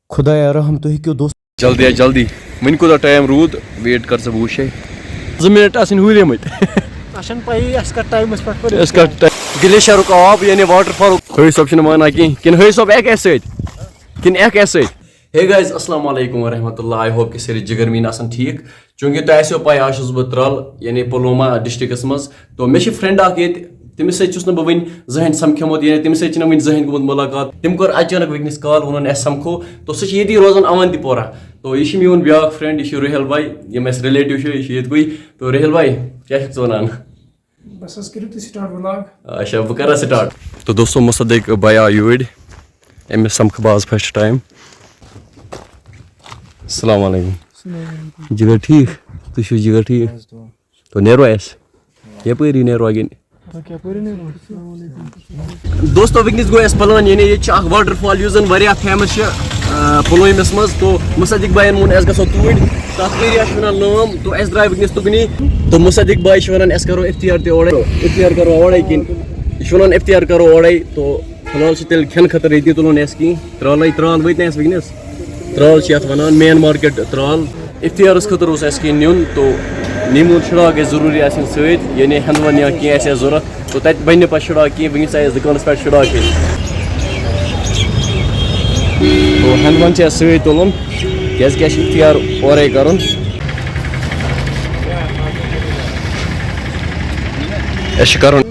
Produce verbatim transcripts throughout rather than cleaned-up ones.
خۄدایا رحم، تُہۍ ہیٚکِو دوست۔ جلدی ہا جلدی۔ وۄنۍ کوٗتاہ ٹایم روٗد؟ ویٹ کر ژٕ، بہٕ وٕچھے۔ زٕ منٹ آسٕنۍ ہُریمٕتۍ۔ اَسہِ چھَنہٕ پَیی اَسہِ کَتھ ٹایمَس پٮ۪ٹھ کوٚر أسۍ کَتھ ٹایم؟ گلیشرُک آب یعنی واٹر فالُک۔ حٲج صٲب چھُنہٕ مانان کینٛہہ۔ کِنہٕ حٲج صٲب اَکہِ اَسہِ سۭتۍ؟ کِنہٕ اَکہِ اَسہِ سۭتۍ؟ Hey guys، السلام علیکم ورحمۃ اللہ۔ I hope کہ سٲری جگر میٖن آسَن ٹھیٖک۔ چوٗنٛکہِ تۄہہِ آسیو پَے، آز چھُس بہٕ ترٛال، یعنی پُلوامہ ڈِسٹِرٛکَس منٛز۔ تو مےٚ چھِ فرٛٮ۪نٛڈ اَکھ ییٚتہِ، تٔمِس سۭتۍ چھُس نہٕ بہٕ وٕنہِ زٕہٕنۍ سَمکھیومُت، یعنی تٔمِس سۭتۍ چھِنہٕ وٕنہِ زٕہٕنۍ گوٚمُت مُلاقات۔ تٔمۍ کوٚر اچانک وٕنکیٚنَس کال، ووٚنُن، "اَسہِ سَمکھو۔" تو سُہ چھِ ییٚتی روزان اَوَنتی پورہ۔ تو یہِ چھِ میون بیٛاکھ فرٛٮ۪نٛڈ، یہِ چھِ رُہیل بھاے، یِم اَسہِ رِلیٹِو چھِ، یہِ چھِ ییٚتہِ کُے۔ تو رُہیل بھاے، کیٛاہ چھُکھ ژٕ وَنان؟ بس حظ، کٔرِو تُہۍ سٹارٹ ولاگ۔ اچھا، بہٕ کَرا سٹارٹ۔ تو دوستو، مصدق بھائی آو یوٗرۍ، أمِس سَمکھٕ بہٕ آز فٔسٹ ٹایم۔ السلام علیکم۔ جگر ٹھیٖک؟ تُہۍ چھِو جگر ٹھیٖک؟ تو نیرو اَسہِ۔ یَپٲری نیرو اَگِنۍ۔ دوستو، وٕنکیٚنَس گوٚو اَسہِ پلان، یعنی ییٚتہِ چھُ اکھ واٹر فال یُس زَن واریاہ فیمس چھُ، آ، پُلوٲمِس منٛز۔ تو مصدق بھاین ووٚن اَسہِ گژھو توٗرۍ، تَتھ ایریا چھِ وَنان لٲم۔ تو اَسہِ درٛاے وٕنکیٚنَس تُکنی۔ تو مصدق بھائی چھِ وَنان اَسہِ کَرو اِفتِیار تہِ اورَے، اِفتِیار کَرو اورَے کِنۍ۔ یہِ چھُ وَنان اِفتِیار کَرو اورَے۔ تو فی الحال چھِ تیٚلہِ کھٮ۪نہٕ خٲطرٕ ییٚتی تُلُن اَسہِ کِہیٖنۍ۔ ترٛالَے، ترٛال وٲتۍ نہٕ اَسہِ وٕنکیٚنَس۔ ترٛال چھِ یَتھ وَنان، مین مارکیٹ ترٛال۔ اِفتِیارَس خٲطرٕ اوس اَسہِ کینٛہہ نیُن، تو نیٖموٗن شُراہ گژھِ ضروٗری آسٕنۍ سۭتۍ، یعنی ہٮ۪نٛدوَن یا کینٛہہ آسہِ اَسہِ ضوٚرَتھ، تو تَتہِ بَنہِ نہٕ پَتہٕ شُراہ کینٛہہ، وٕنکیٚس آسہِ اَسہِ دُکانَس پٮ۪ٹھ شُراہ کھیٚنۍ۔ تو ہٮ۪نٛدوَن چھِ اَسہِ سۭتۍ تُلُن، کیٛازِکہِ اَسہِ چھُ اِفتِیار اورَے کَرُن۔ اَسہِ چھُ کَرُن۔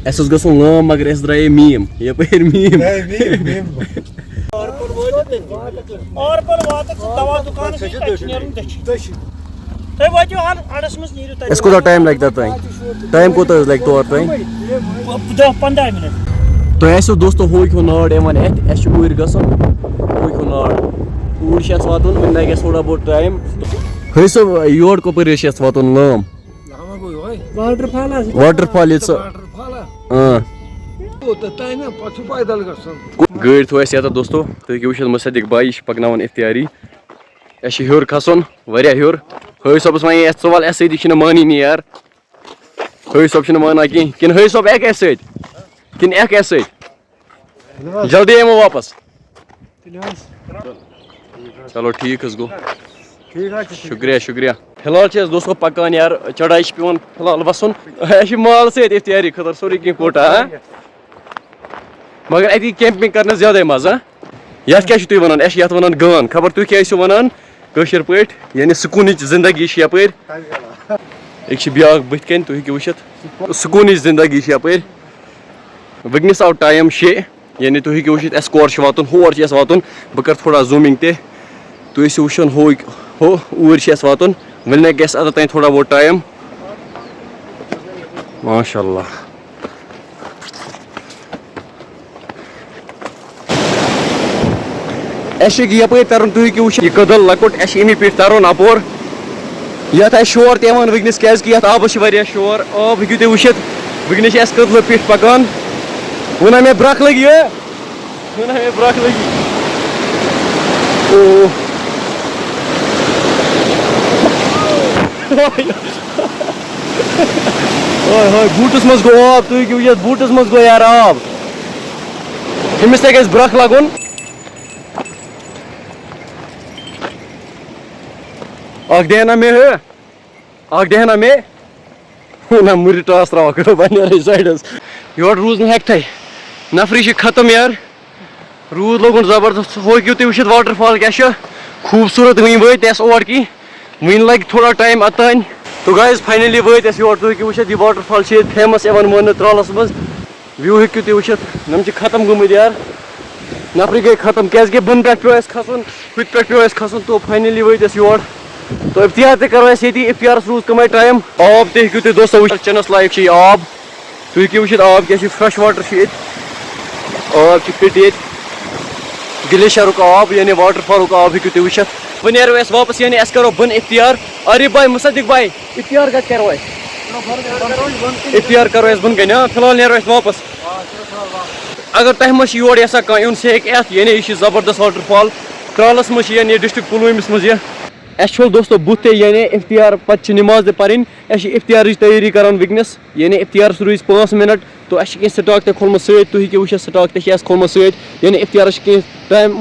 اَسہِ اوس گژھُن لٲم، مگر أسۍ درٛایے میٖم، یَپٲرۍ میٖم۔ اورٕ کُن واتَکھ ژٕ دَوا دُکانَس نِش، تَتہِ چھُ نیرُن دٔچھِنۍ۔ تُہۍ وٲتِو ہَر اَڈَس منٛز، نیٖرِو تَتہِ۔ اَسہِ کوٗتاہ ٹایم لَگہِ توٚتام؟ ٹایم کوٗتاہ حظ لَگہِ تور تام؟ دَہ پنٛداہ مِنَٹ۔ تۄہہِ آسیو دوستو ہوٗکۍ ہُنٛد ناڈ یِوان اَتھِ، اَسہِ چھُ اوٗرۍ گژھُن، ہوٗکۍ ہُنٛد ناڈ۔ اوٗرۍ چھُ اَسہِ واتُن، وۄنۍ لَگہِ اَسہِ تھوڑا بہت ٹایم۔ حٲج صٲب، یور کَپٲرۍ حظ چھِ اَسہِ واتُن لٲم؟ واٹر فال حظ۔ واٹر فال ییٚتہِ سُہ۔ واٹر فال ہا؟ اۭں۔ او، تہٕ تۄہہِ نہ، پَتہٕ چھُ پیدل گژھُن۔ گٲڑۍ تھوٚو اَسہِ یَتَتھ دوستو، تُہۍ ہیٚکِو وٕچھِتھ مصدق بھائی چھِ پَکناوان اِفتِیاری۔ اَسہِ چھِ ہیوٚر کھسُن، واریاہ ہیوٚر۔ حٲج صٲبَس وَنے اَسہِ، "ژٕ وَل اَسہِ سۭتۍ، یہِ چھِنہٕ مانٲنی یار۔" حٲج صٲب چھِنہٕ مانان کِہیٖنۍ۔ کِنہٕ حٲج صٲب ہٮ۪کہِ اَسہِ سۭتۍ؟ کِنہٕ اَکھ اَسہِ سۭتۍ؟ جلدی یِمو واپس۔ چلو ٹھیٖک حظ گوٚو۔ شُکریہ، شُکریہ۔ فی الحال چھِ أسۍ دوستو پَکان یار، چڑٲے چھِ پٮ۪وان فی الحال وَسُن۔ اَسہِ چھِ مال سۭتۍ اِفتِیاری خٲطرٕ سورُے کینٛہہ کوٹا، ہا؟ مگر اَتی کیمپِنٛگ کَرنَس زیادَے مَزٕ، ہا؟ یَتھ کیٛاہ چھِو تُہۍ وَنان؟ اَسہِ چھِ یَتھ وَنان گان۔ خبر تُہۍ کیٛاہ ٲسِو وَنان کٲشِر پٲٹھۍ؟ یعنی سکوٗنٕچ زِندگی چھِ یَپٲرۍ۔ أکۍ چھِ بیٛاکھ بٕتھِ کَنۍ، تُہۍ ہیٚکِو وٕچھِتھ۔ سکوٗنٕچ زِندگی چھِ یَپٲرۍ۔ وٕنکیٚنَس آو ٹایم شےٚ، یعنی تُہۍ ہیٚکِو وٕچھِتھ اَسہِ کور چھُ واتُن، ہور چھُ اَسہِ واتُن۔ بہٕ کَرٕ تھوڑا zooming تہِ، تُہۍ ٲسِو وٕچھان ہوٚکۍ، ہُہ اوٗرۍ چھُ اَسہِ واتُن۔ وٕنہِ لَگہِ اَسہِ اَتَتھ تام تھوڑا بہت ٹایم۔ ماشاء اللہ۔ اَسہِ چھِ یَپٲرۍ تَرُن، تُہۍ ہیٚکِو وٕچھِتھ، یہِ کٔدٕل لۄکُٹ، اَسہِ چھِ اَمی پیٚٹھۍ تَرُن اَپور۔ یَتھ آسہِ شور تہِ یِوان وٕنکیٚنَس، کیٛازِکہِ یَتھ آبَس چھِ واریاہ شور۔ آب ہیٚکِو تُہۍ وٕچھِتھ، وٕنکیٚنَس چھِ اَسہِ کٔدلہٕ پیٚٹھۍ پَکان۔ وَنان مےٚ برٛکھ لٔگۍ یہِ، وَنان مےٚ برٛکھ لٔگۍ۔ او۔ ہاے ہاے، بوٗٹَس منٛز گوٚو آب، تُہۍ ہیٚکِو وٕچھِتھ، بوٗٹَس منٛز گوٚو یارٕ آب۔ أمِس تہِ گژھِ برٛکھ لَگُن۔ اَکھ دِیَن نا مےٚ ہُہ، اَکھ دِیَن نا مےٚ۔ ہُہ نہ، مُرِ ٹاس ترٛاوان، کٔڑِو بَنیرَے سایڈَس۔ یورٕ روٗز نہٕ ہٮ۪کتھَے، نفری چھِ ختم یارٕ۔ روٗد لوگُن زبردست، ہُہ ہیٚکِو تُہۍ وٕچھِتھ واٹر فال کیٛاہ چھُ خوٗبصوٗرت۔ وٕنہِ وٲتۍ نہٕ اَسہِ اور کِہیٖنۍ، وٕنہِ لَگہِ تھوڑا ٹایم اَتھ تانۍ۔ تو guys، finally وٲتۍ أسۍ یور، تُہۍ ہیٚکِو وٕچھِتھ یہِ واٹر فال چھِ ییٚتہِ فیمَس یِوان ماننہٕ ترٛالَس منٛز۔ وِو ہیٚکِو تُہۍ وٕچھِتھ، یِم چھِ ختم گٔمٕتۍ یار، نفری گٔے ختم، کیٛازِکہِ بۄنہٕ پٮ۪ٹھ پیوٚو اَسہِ کھَسُن، ہُتہِ پٮ۪ٹھ پیوٚو اَسہِ کھَسُن، تو finally وٲتۍ أسۍ یور۔ تو اِفتِیار تہِ کَرو أسۍ ییٚتی، اِفتِیارَس روٗز کَمٕے ٹایم۔ آب تہِ ہیٚکِو تُہۍ دوستو وٕچھِتھ، چَنَس لایق چھُ یہِ آب۔ تُہۍ ہیٚکِو وٕچھِتھ آب کیٛاہ چھُ، fresh water چھُ ییٚتہِ، آب چھُ fit ییٚتہِ۔ گلیشرُک آب یعنی واٹر فالُک آب ہیٚکِو تُہۍ وٕچھِتھ۔ وۄنۍ نیرو أسۍ واپس، یعنی أسۍ کَرو بۄنہٕ اِفتِیار۔ عارف بھاے، مصدق بھاے، اِفتِیار کَتہِ کَرو أسۍ؟ اِفتِیار کَرو أسۍ بۄنہٕ کَنہِ، ہاں، فی الحال نیرو أسۍ واپس۔ اگر تۄہہِ ما چھِ یور یَژھان کانٛہہ یُن، سُہ ہیٚکہِ یِتھ، یعنی یہِ چھِ زبردست واٹر فال۔ ترٛالَس منٛز چھِ، یعنی ڈِسٹرٛکٹ پُلوٲمِس منٛز یہِ۔ اَسہِ چھوٚل دوستو بُتھ تہِ، یعنی اِفتِیار پَتہٕ چھِ نِماز تہِ پَرٕنۍ۔ اَسہِ چھِ اِفتِیارٕچ تیٲری کَران وٕنکیٚنَس، یعنی اِفتِیارَس روٗزۍ پانٛژھ مِنَٹ۔ تو اَسہِ چھِ کینٛہہ سٹاک تہِ کھولمُت سۭتۍ، تُہۍ ہیٚکِو وٕچھِتھ سٹاک تہِ چھِ اَسہِ کھولمُت سۭتۍ، یعنی افطارَس چھِ کینٛہہ ٹایم۔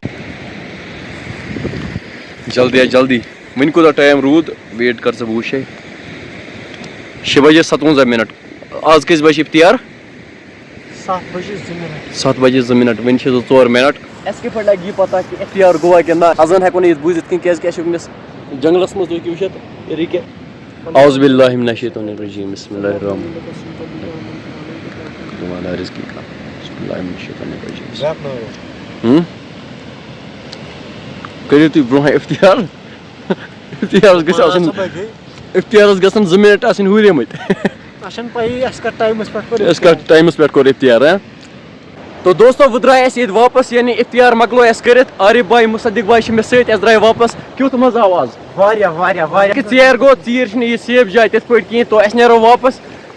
جلدی یا جلدی، وٕنہِ کوٗتاہ ٹایم روٗد؟ ویٹ کر ژٕ، بہٕ وٕچھے۔ شےٚ بجے ستوَنزاہ منٹ۔ آز کٔژِ بجہِ چھِ افطار؟ ستھ بجے زٕ منٹ۔ ستھ بجے زٕ منٹ، وٕنہِ چھِ زٕ ژور منٹ۔ اَسہِ کِتھ پٲٹھۍ لگہِ یہِ پتہ کہِ افطار گوٚوا کِنہٕ نہ؟ اذان ہٮ۪کو نہٕ ییٚتہِ بوٗزِتھ کِنہٕ، کیازِ کہِ اَسہِ چھُ وٕنکیٚس جنگلس منٛز، تُہۍ ہیٚکِو وٕچھِتھ۔ یہِ کیٛاہ؟ اعوذ باللہ من الشیطان الرجیم، بسم اللہ الرحمن۔ وعلی رزقک۔ بسم اللہ الرحمن الرحیم۔ ہم؟ کٔرِو تُہۍ برونٛہہ افطار۔ افطارس گژھِ آسٕنۍ، افطارس گژھن زٕ منٹ آسٕنۍ ہُریمٕتۍ۔ اَسہِ چھَنہٕ پَیی اَسہِ کَتھ ٹایمَس پٮ۪ٹھ کوٚر أسۍ کَتھ ٹایمَس پٮ۪ٹھ کوٚر افطار، ہہ؟ تو دوستو، وۄنۍ درٛاے اَسہِ ییٚتہِ واپس، یعنی افطار مۄکلو اَسہِ کٔرِتھ۔ عارف بھائی، مصدق بھائی چھِ مےٚ سۭتۍ، اَسہِ درٛاے واپس۔ کیُتھ مَزٕ آو آز؟ واریاہ، واریاہ، واریاہ۔ کہ ژیر گوٚو، ژیٖر چھِنہٕ یہِ safe جاے تِتھ پٲٹھۍ کِہیٖنۍ، تو أسۍ نیرو واپس۔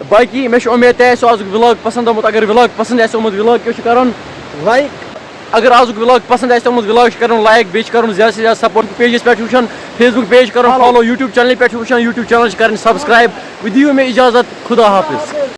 باقی مےٚ چھِ اُمید تۄہہِ آسیو آزُک vlog پسند آمُت۔ اگر vlog پسند آسہِ آمُت، vlog کیٛاہ چھُ کرُن؟ Like۔ اگر آزُک vlog پسند آسہِ آمُت، vlog چھُ کرُن like، بیٚیہِ چھُ کرُن زیادٕ سے زیادٕ support۔ pageس پٮ۪ٹھ چھُ وٕچھان، Facebook page کرُن follow۔ follow، YouTube channel پٮ۪ٹھ چھُ وٕچھان، YouTube channel چھِ کرٕنۍ subscribe۔ وۄنۍ دِیِو مےٚ اجازت، خدا حافظ۔